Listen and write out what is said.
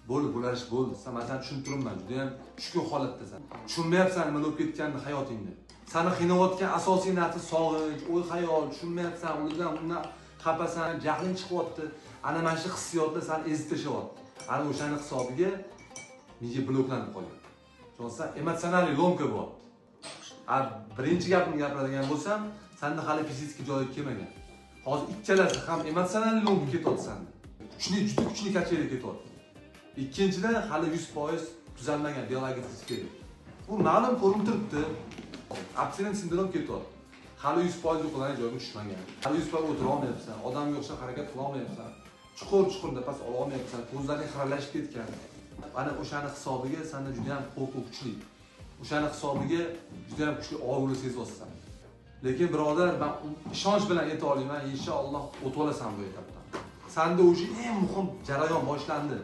Bo'ldi, bo'larish bo'ldi. Sen masalan tushunib turibman, juda ham tushkun holatdasan. Tushunmayapsan nima bo'lib ketganini hayotingda. Seni qiynayotgan asosiy narsa sog'inch, o'y-xayol, tushunmayapsan, ulardan undan xafasan, jahling chiqyapti. Ana mana shu hissiyotlar seni ezib tashlayapti. Ana o'shani hisobiga miya bloklanib qolgan. Tushunsan, emotsional lomka bo'lyapti. Birinchi gapimni gapiradigan bo'lsam, senda hali fizik joyiga kelmagan. Hozir ikkalasi ham emotsional lomka ketyapti senda. Kuchli, juda kuchli kachaylik ketyapti. Ikkinchidan hali 100% tuzalmagan biologik kerak. Bu ma'lum ko'rinib turibdi. Abstinent sindrom ketyapti. Hali 100% yo'qolgan joyga tushmagan. Hali 100% o'tira olmayapsan, odamga o'xshab harakat qila olmayapsan. Chuqur-chuqur nafas ola olmayapsan, ko'zlaring xiralashib ketgan. Ana o'shani hisobiga senda juda ham qo'rquv kuchli. O'shani hisobiga juda ham kuchli og'irlik sezyapsan. Lekin birodar, men ishonch bilan ayta olaman, inshaalloh o'tib olasan bu etapdan. Senda o'sha eng muhim jarayon boshlandi.